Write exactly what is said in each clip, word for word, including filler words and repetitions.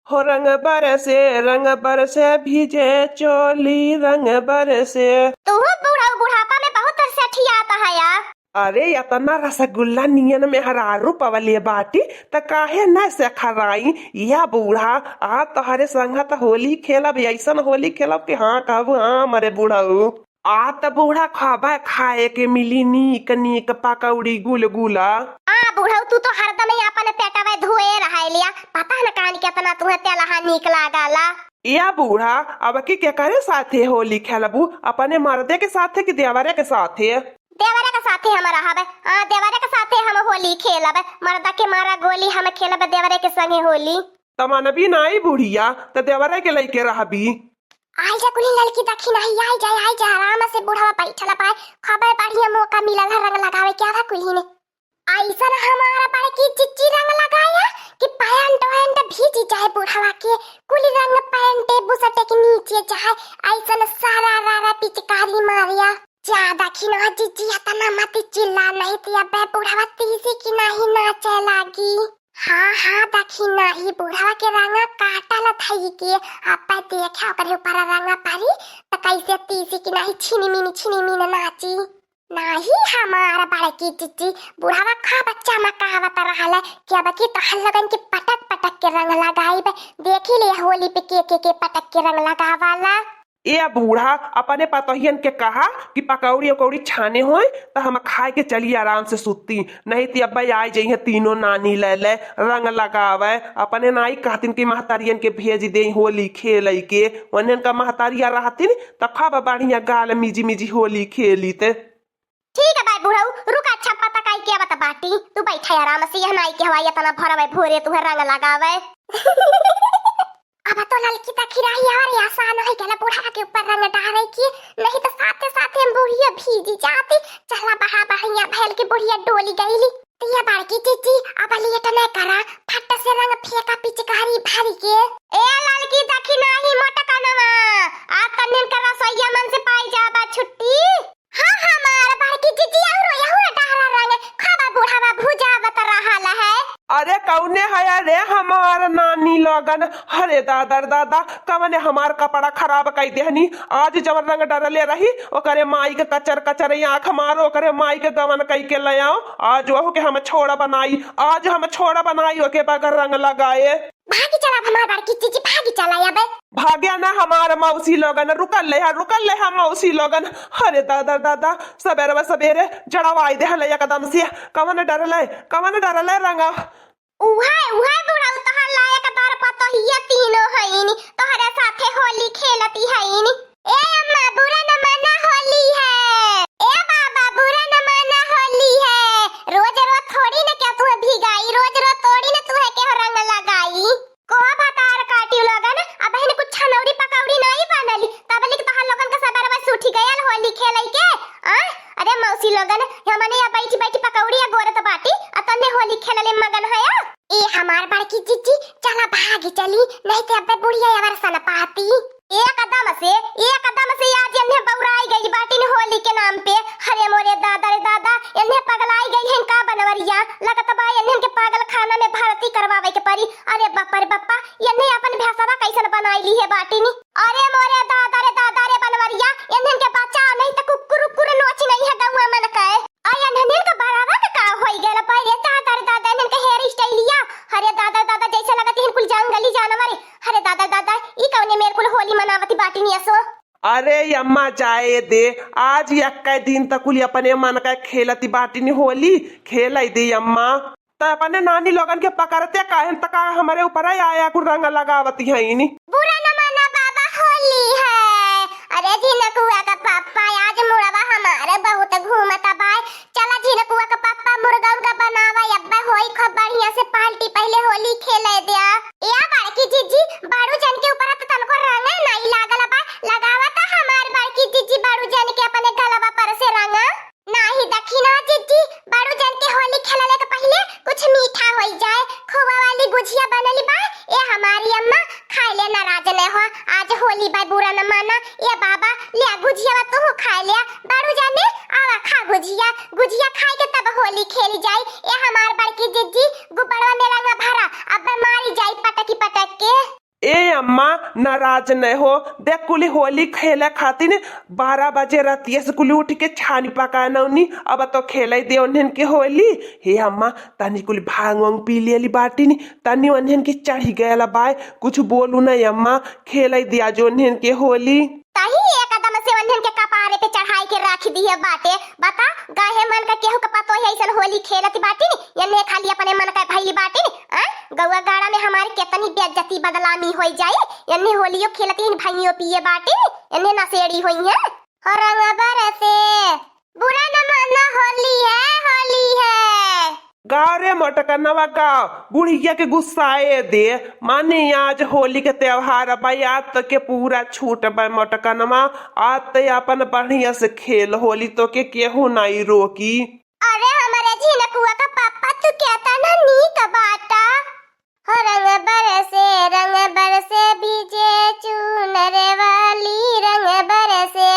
हो रंग बरसे, रंग बरसे, भीजे चोली रंग बरसे। तू बुढ़ऊ बुढ़ापा में बहुत रसठियात हया। अरे, एतना रसगुल्ला नियन मेहरारू पवले बाटी, त काहे न सखराई? या बूढ़ा, आ तोहरे संगत होली खेलब, अइसन होली खेलब कि हाँ कहबू हाँ, मरे बुढ़ऊ। आ त बूढ़ा, खाबे खाए के मिली नीक नीक पकौड़ी गुलगुला। आ बुढ़ऊ, तू तो हरदम ही अपन पेटवे धोए रहे लिया, पता न कान केतना तुहे तेलहा नीक लागला। या बूढ़ा, अब की केकरे साथे होली खेलबू, अपने मर्दे के साथे कि देवरे के साथे? देवरे के साथे हम रहबे। हाँ, देवरे के साथे हम होली खेलबे। मर्दा के मारा गोली हम खेलबे देवरे के संगे होली। त मनबी नाई बुढ़िया, त देवरे के लइके रहबी। आई जा कुली ललकी दखिनही, आई जा, आई जा, आराम से बुढ़वा बैठल बाय, खबर बढ़िया मौका मिलल है रंग लगावे के, आवा कुली ने। अइसन हमार बड़की जिज्जी रंग लगाया कि पैंट वैंट भीज जाए बुढ़वा के, कुली रंग पैंट बुसटे के नीचे जाए, अइसन सारा रारा पिचकारी मारिया। ज्यादा खिनवा जिज्जी, एतना मत चिल्ला, नहीं तो अबे बुढ़वा तीसी की नहीं नाचे लागी। हाँ, हाँ, दखिनही बुढ़वा के रंगा काटल धई के, अबे देखे ओकरे ऊपर रंगा परी, त कैसे तीसी की नहीं छिनी मिनी, छिनी मिनी नाची। नाही हमार बड़की जिज्जी, बुढ़वा खूब चमकावत रहल कि अब की तोहर लोगन के पटक पटक के रंग लगाइब। देखी ले होली पे के के के पटक के रंग लगावाला। ए बूढ़ा, अपने पतोहियन के कहा कि पकौड़ी उकौड़ी छाने होए त हम खाए के चली आराम से सुत्ती, नहीं त अब्बे आई जइहे तीनों नानी ले ले रंग लगावे। अपने नाई कहतिन कि महतारियन के भेज दे होली खेलई के, उन्हन का महतारिया रहतिन त खूब बढ़िया गाल मिजी मिजी होली खेलित। ठीक है बाय बुढ़ऊ, रुका, अच्छा पता काई के बता बाटी, तू बैठा आराम से, यह नाई के हवाई इतना भरवे भोरे तुहे रंग लगावे। अब तो ललकी तखिराही और आसान हो गया बुढ़ा के ऊपर रंग डाले की, नहीं तो साथे साथे हम बुढ़िया भीजी जाती। चला बहा बढ़िया भैल की बुढ़िया डोली गईली। तो ये बड़की जिज्जी, अब लेट न करा, फट से रंग फेंका पिचकारी भरी के। ए ललकी दखिनाही मोटकनवा, आ तन्निन का रसोईया मन से पाई जाबा छुट्टी। हाँ, हमार बड़की जिज्जी, अउरो, अउरो डहरा रंग, खाबा बुढ़ावा भुजावत रहल है। अरे, कउने है रे हमार नानी लोगन? अरे दादा रे दादा, कवने हमार कपड़ा खराब कई देहनी। आज जवन रंग डरले रही, ओकरे माई के कचर कचर आँख मारो, ओकरे माई के गवन कई के ले आओ। आज वहू के हम छोड़ा बनाई, आज हम छोड़ा बनाई, ओके बगैर रंग लगाए। भागी चला अब हमार बड़की जिज्जी, भागी चला अब। भाग्या ना हमार मौसी लोगन, रुकल ले हा, रुकल ले हा मौसी लोगन। अरे दादा, दादा, सबेरवा सबेरे जड़वाई देहले एकदम से। कवन डरले, कवन डरले रंगा? उहे, उहे बुढ़ऊ तोहर लायक दर पतोहिया तीनों हईन, तोहरे साथे होली खेलती हईन। ए अम्मा, बुरा न माना, होली है। ए बाबा, बुरा न माना, होली है। रोज रोज थोड़ी न क्या तुहे भिगाई, रोज रोज थोड़ी न तुहे के रंग लगाई। कोहा भतार काटियो लोगन, अबहिन कुछ छनौरी पकौड़ी नाई बनली, तबलिक तोहर लोगन का सबेरवा से उठी गयल होली खेलई के। आ? अरे मौसी लोगन, हमने यहाँ बैठी बैठी पकौड़ी या गोरत बाटी, आ तन्ने होली खेलले मगन हया। ए हमार बड़की जिज्जी, चला भागी चली, नहीं ते अबे बुढ़िया अवर सन पाती। एकदम से, एकदम से आज एन्हे बौराई गई बाटिन होली के नाम पे। अरे मोरे दादा रे दादा, एन्हे पगलाई गई हैं का बनवरिया? लगत बा एन्हन के पागल खाना में भर्ती करवावे के पड़ी। अरे बापा रे बापा, एन्हे अपन भैंसवा कैसन बनाई ली है बाटिन। अरे मोरे दादा रे दादा रे बनवरिया, एन्हन के बचाओ नहीं तो कुकुर उकुर नोच नहीं है गौआ मन के। अरे एन्हन के बड़ावा के का होई गयल बा रे दादा रे दादा, एन्हन के hair styleिया। अरे दादा दादा, जैसे लगत हैं कुल जंगली जानवर। अरे दादा दादा, ई कौने मेर कुल होली मनावती बाटिन यसो? अरे अम्मा जाए दे, आज यक्के दिन तक कुल अपने मन का खेलती बाटिन होली, खेलई दे अम्मा। त अपने नानी लोगन के पकड़ते काहे त का हमरे ऊपर आया कुल रंग लगावती हईनी। बुरा न माना बाबा, होली है। अरे झिनकुआ का पापा, आज मुड़वा हमारे बहुत घूमता बाय। चला झिनकुआ का पापा, मुर्गा उर्गा बनावा, अब्बे होई खूब बढ़िया से party, पहले होली खेले दिया। या बड़की जिज्जी, बड़ू जन के ऊपर त तनको रंग नहीं लागल बा, लगावा त हमार बड़की जिज्जी बड़ू जन के अपने गलवा पर से रंग। नाही दखिना जिज्जी, बड़ू जन के होली खेलले के पहिले कुछ मीठा होई जाए। खोवा वाली गुझिया बनली बा, ए हमारी अम्मा, खाए ले नाराज न हो, आज होली बा, बुरा न माना। ए बाबा, ले गुझिया तू खाए ले, बड़ू जने, आवा खा गुझिया, गुझिया खाए के तब होली खेली जाई। ए हमार बड़की जिज्जी, गुब्बड़वा में रंगा भरा, अब मारी जाई पटकी पटक के। ए अम्मा, नाराज न हो, देख कुली होली खेले खातिर बारह बजे रतिया से कुली उठ के छानी पकाए नौनी, अब तो खेले दे उन्हन के होली। हे अम्मा, तनी कुली भांग वांग पी लेली बाटिन, तनी उन्हन के चढ़ी गयल बाय, कुछ बोलू न अम्मा, खेले दिया जो उन्हन के होली। तही एकदम से उन्हन के कपारे पे चढ़ाई के रख दिहे बाटे। बता, गाहे मन का केहू के पतो है ऐसन होली खेलत बाटिन, एन्हे खाली अपने मन का भइली बाटिन। आ, गौआ गाड़ा में हमारी केतनी बेइज्जती बदलामी होई जाई। एन्हे होलियो खेलत ही भंगियो पिए बाटिन, एन्हे नशेड़ी होई हैं। हो रंग बरसे, बुरा न माना, होली है, होली है। गाँव रे मोटकनवा गाँव, बुढ़िया के गुस्साए दे। माने आज होली के त्योहार बा, आज तो के पूरा छूट बा मोटकनवा। आज तो अपन बढ़िया से खेल होली, तो के केहू नाई रोकी। अरे हमरे झिनकुआ का पापा, तू केतना नीक बाटा। हो रंग बरसे, रंग बरसे भीजे चूनर वाली, रंग बरसे।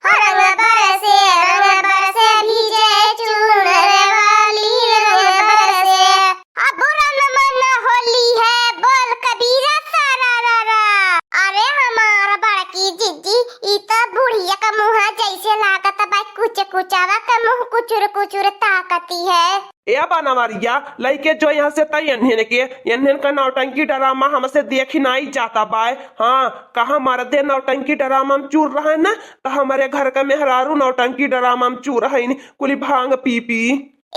हो रंग बरसे, रंग बरसे भीजे चूनर वाली, रंग बरसे। अब रंग मन होली है, बोल कबीरा सारा रा रा। अरे हमार बड़की जिज्जी, ई त बुढ़िया का मुँह जैसे लागत बा कुच कुचावा का मुँह कुचुर कुचुर ताकती है। ए बनवरिया, लइके जो यहाँ से तई एन्हन के, एन्हन का नौटंकी ड्रामा हमसे देखी नाई जाता बाय। हाँ, कहाँ मर्दे नौटंकी ड्रामा में चूर रहे न, त हमरे घर का मेहरारू नौटंकी ड्रामा में चूर है न, कुली भांग पी पी।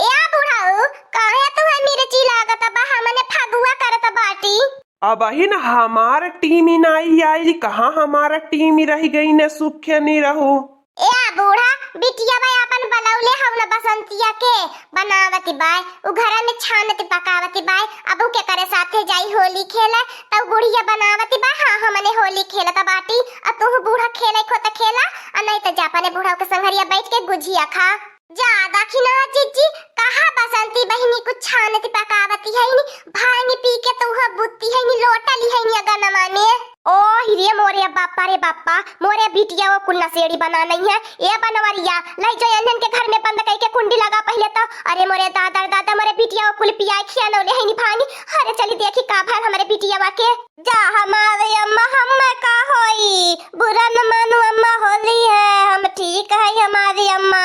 ए बुढ़ऊ, काहे तुहे मिर्ची लागत बा, हमने फगुआ करत बाटी? अबहिन हमार टीम ही नाई आई, कहाँ हमार टीम ही रह गई न, सुखे नहीं रहू। ए बूढ़ा, बिटिया बाय अपन बलौले हऊ न बसंतिया के, बनावती बाय, उ घर में छानती पकावती बाय, अब उ के करे साथे जाई होली खेले, तब बुढ़िया बनावती बाय, हाँ हमने होली खेलत बाटी, आ तू बूढ़ा खेले खो त खेला, आ नहीं त जा अपने बूढ़ा के संघरिया बैठ के गुझिया खा। ज्यादा खिना जिज्जी, कहाँ बसंती बहिनी कुछ छानती पकावती है नी, भांग पी के तो वह बुत्ती है नी, लोटा ली है नी अगनवा में। ओ हिरे मोरे बापा रे बापा, मोरे बिटिया वो कुल नशेड़ी बना नहीं है। ए बनवरिया, लाई जो एन्हन के घर में बंद कई के कुंडी लगा पहले तो। अरे मोरे दादा रे दादा, मोरे बिटिया वो कुल पिया खिया नौले है नी भांगी। अरे चली देखी का भल हमरे बिटिया के। जा हमारे अम्मा, हम्मे का होई? बुरा न मानू अम्मा, होली है, हम ठीक है हमारी अम्मा।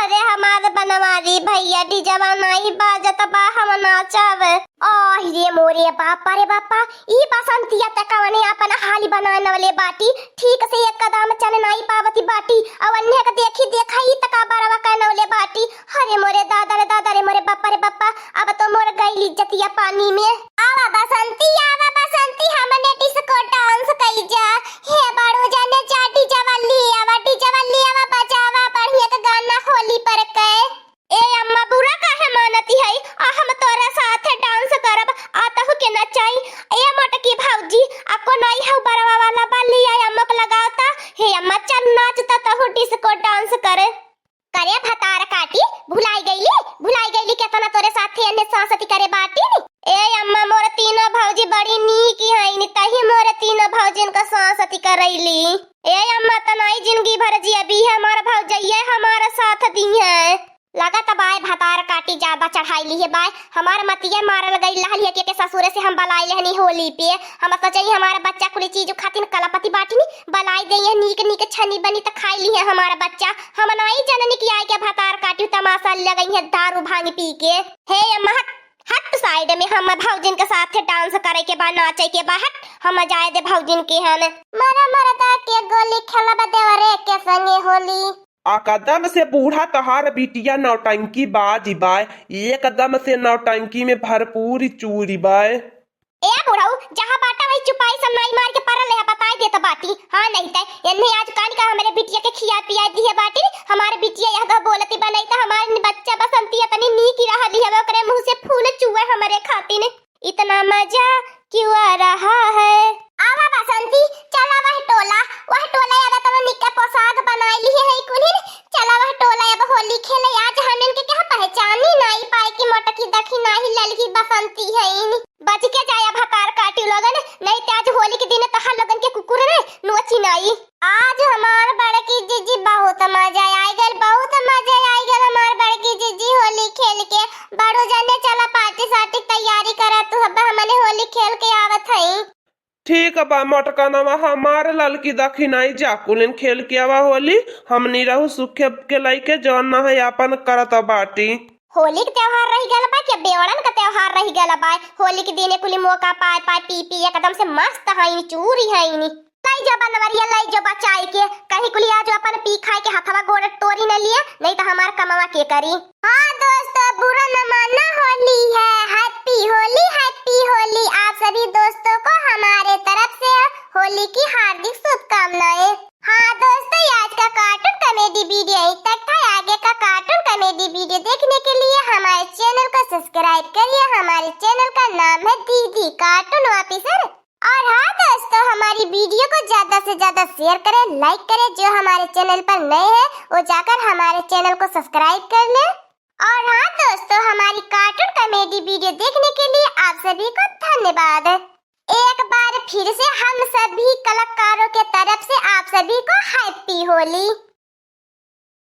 अरे हमारे बनवारी भैया, डीजवा नाई बाजत बा, हम नाचब। आहि रे मोरे बापा रे बापा, ई बसंतिया त कवने आपन हाली बनाए नवले बाटी, ठीक से एक कदम चल नाई पावती बाटी। अउ अन्य के देखी देखा ई त का बरवा कह नवले बाटी। अरे मोरे दादा रे दादा रे मोरे बापा रे बापा, अब तो मोर गइल इज्जतिया पानी में। आवा बसंती, आवा बसंती, हमने डिस्को डांस कई जा। हे बड़ू जाने जा डीजे वाली, आवा डीजे वाली, आवा बजावा बढ़िया के गाना होली पर के। ए अम्मा, बुरा काहे मानती है? आ हम तोरे साथे डांस करब, आ तहु के नचाई। ए मोटकी भौजी, आ को नाई हउ बरवा वाला बाली, आ अम्मा के लगावता। हे अम्मा, चल नाच त तहु डिस्को डांस करे। करे भतार काटी, भुलाई गईली, भुलाई गईली केतना तोरे साथे एन्ने सांसती करे बाटी। ए अम्मा, मोर तीनों भौजी बड़ी नीक हईन, तही मोर तीनों भौजिन का सांसती करैली। ए अम्मा, तनाई जिंदगी भर जियबी है, हमार भौजैया हमार साथ दी है। लागत बाय भतार काटी ज्यादा चढ़ाई ली है बाय, हमार मतिया मारल गई लहल है के, के ससुरे से हम बलाई लेहनी होली पे। हम सोचे हमार बच्चा कुली चीज खातिन कलपति बाटिनी, बलाई दे ये नीक नीक छनी बनी त खाई ली है हमार बच्चा। हम नाई जननी की आए के भतार काटी तमाशा लगई है दारू भांग पी के। हे अम्मा हट, हट साइड में, हम भौजिन के साथे डांस करे के बा, नाचे के बा, हट, हम जाए दे भौजिन के हन। मरा मरदा के गोली खेलब देवरे के संगे होली। आ कदम से बूढ़ा तोहार बिटिया नौटंकी बाज बाय, एकदम से नौटंकी में भरपूर चूरी बाय। ए बुढ़ऊ, जहाँ बाटा वही चुपाई सब नाई मार के परल है, बताई देत बाटी। हाँ नहीं ते, एन्हे आज काल का हमरे बिटिया के खिया पिया दिहे बाटी। हमार बिटिया यह गा बोलती बनई त हमार बच्चा बसंती इतनी नीक रहली हवे, ओकरे मुँह से फूल चुए हमरे खातिन। इतना मजा क्यों आ रहा है? आवा बसंती, चला वह टोला, वह टोला अब तो निक्का पोशाक बनाई ली है कुलिन। चला वह टोला अब होली खेले, आज हम इनके क्या पहचानी नाई पाए कि मोटकी दखी नाही ललकी बसंती है इन। बच के जाया भतार काटी लोगन, नहीं ते आज होली के दिन तहार लोगन के कुकुर ने नोची नाई। आज हमार बड़की जीजी बहुत मजा आई गल, बहुत मजा आई गल हमार बड़की जीजी होली खेल के। बड़ू जाने चला पार्टी सार्टी तैयारी करा तू, अब हमने होली खेल के आवत हई। ठीक बा मोटकनवा, हमार ललकी दखिनाई, जा कुलिन खेल के आवा होली, हमनी रहू सुखे के लइके जौन ना है आपन करत बाटी। होली के त्योहार रहि गल बा कि बेवड़न का त्योहार रहि गल बा? होली के दिने कुली मौका पाए पाए पी पी एकदम से मस्त हईनी, चूरी हईनी। लाई जो बनवरिया, लाई जो बचाई के, कहीं कुली आज अपन पी खाए के हथवा गोड़ तोरी न लिए, नहीं तो हमार कमवा के करी। हाँ दोस्तों, बुरा न मानना, होली है। Happy होली, happy होली आप सभी दोस्तों को हमारे तरफ से होली की हार्दिक शुभकामनाएं। हाँ दोस्तों, ये आज का cartoon comedy video यहीं तक था। आगे का cartoon comedy video देखने के लिए हमारे channel को subscribe करिए। हमारे channel का नाम है दीदी Cartoon Officer। और हाँ दोस्तों, हमारी video को ज्यादा से ज्यादा share करें, like करें। जो हमारे channel पर नए हैं, वो जाकर हमारे channel को subscribe कर लें। और हाँ दोस्तों, हमारी cartoon comedy video देखने के लिए आप सभी को धन्यवाद। एक बार फिर से हम सभी कलाकारों के तरफ से आप सभी को happy होली।